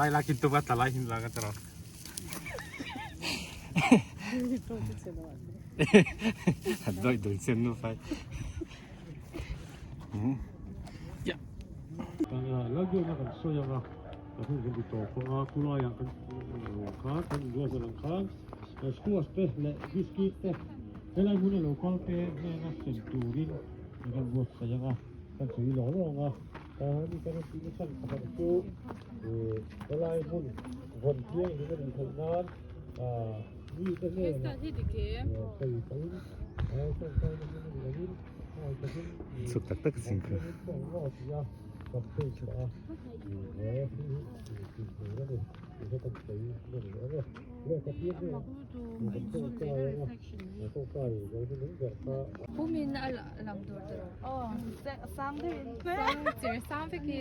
Lai la kin tum a tla lai hin la ka tiro. Doi dun sen nu fai. Ya. Lalbiakna kan sawi ang a, kan hun kan ti tawp ang a, khulaiah kan khan kan inruahzal ang khan squash te leh biscuit te helai hmuna lo kal te hnena sem turin kan buatsaih ang a, kan sawi lawng lawng ang a. Hemi kan rawn tihna chhan pakhat chu helai hmun vawn thianghlim a nih theih nan mite hnenah sawi pahin tawngtaina hmun a nih angin hmangaih takin Chhuk tak tak a zing kha. Pumin a lang tur tiraw? Aw, sang deuhin. Sang chir sang vek hi.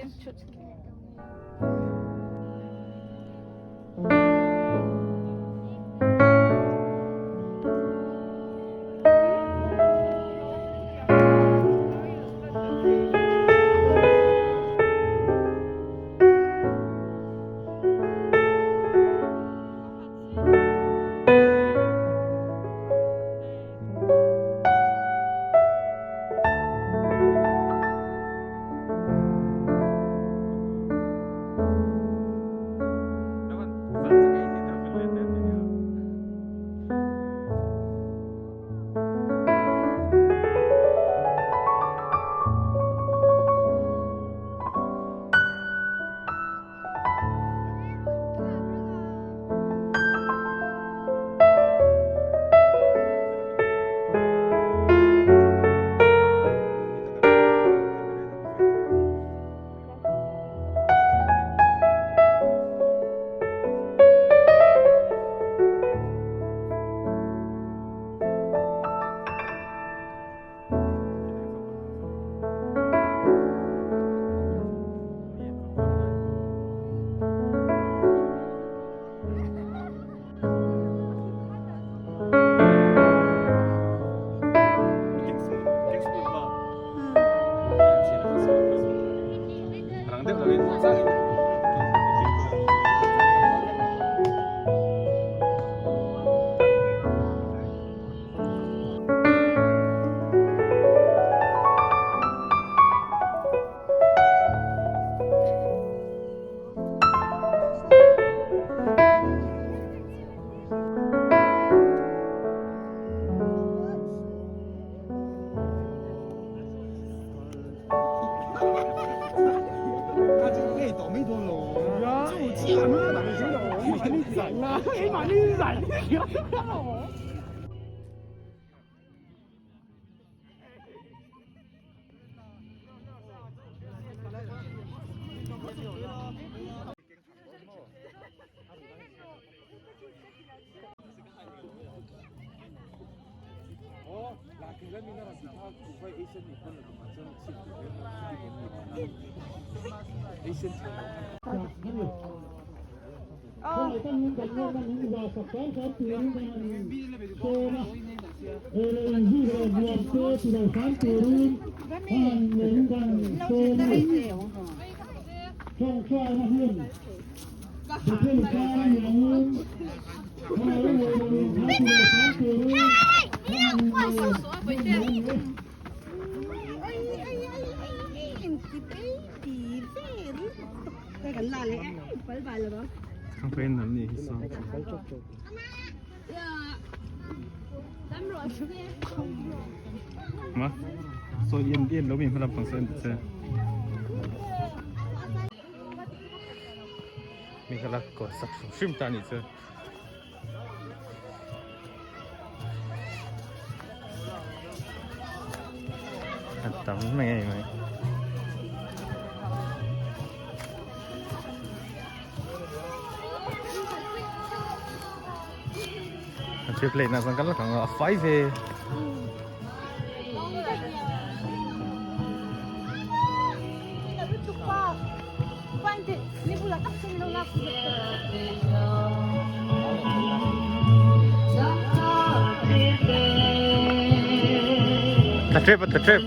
Ma sawi en en lo mi hma lampang sawi en che mi kha la kawr sak hrim hrim ta anih chu. A tam ngei mai. A trip leh na chuan kan la kang a fai ve. The trip, the trip.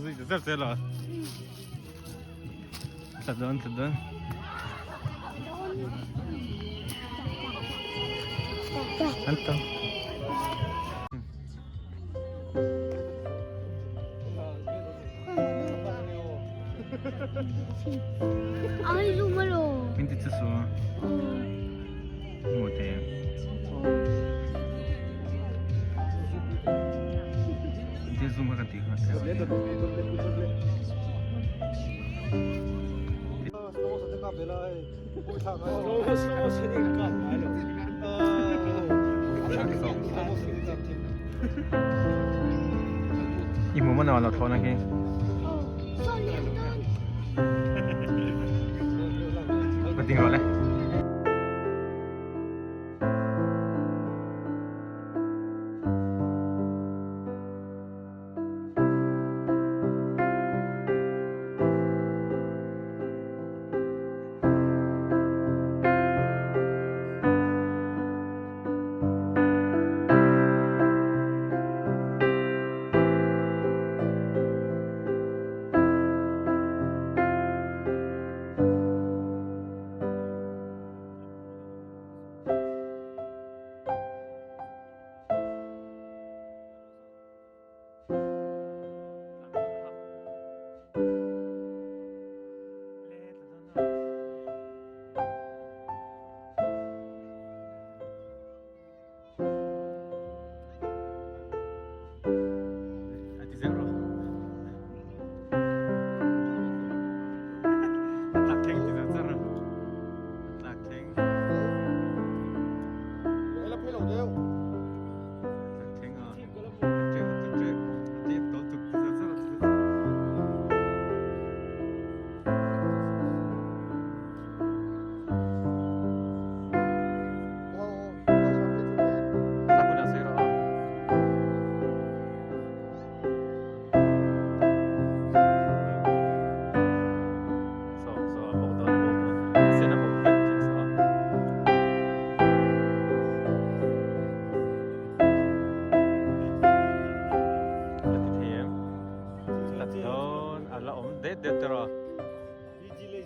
zui ta zel zel a. Tla dawn tla dawn. An tam. Min ti chu su. Mu te. Ti zoom ka ti kha. I hmu mana lo thlawh na khi. Ka ding rawh le.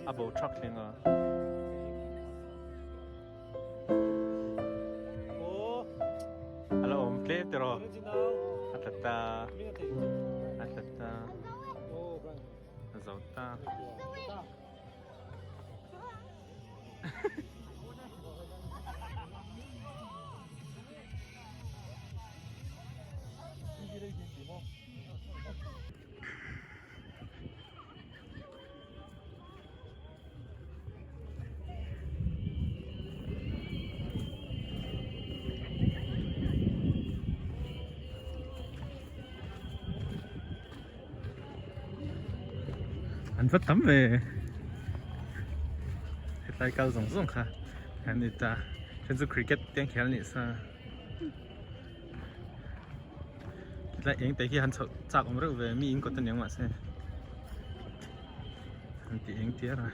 A bo thak thleng a. A la awm tlem tiraw? A tla ta. A tla ta. A zo ta. An va tam ve hetlai kal zawng zawng kha an ni ta then chu cricket te an khel anih sa hetlai eng te hi han chhoh chak awm reuh ve mi in kawt aniang mahse an ti eng tiar a.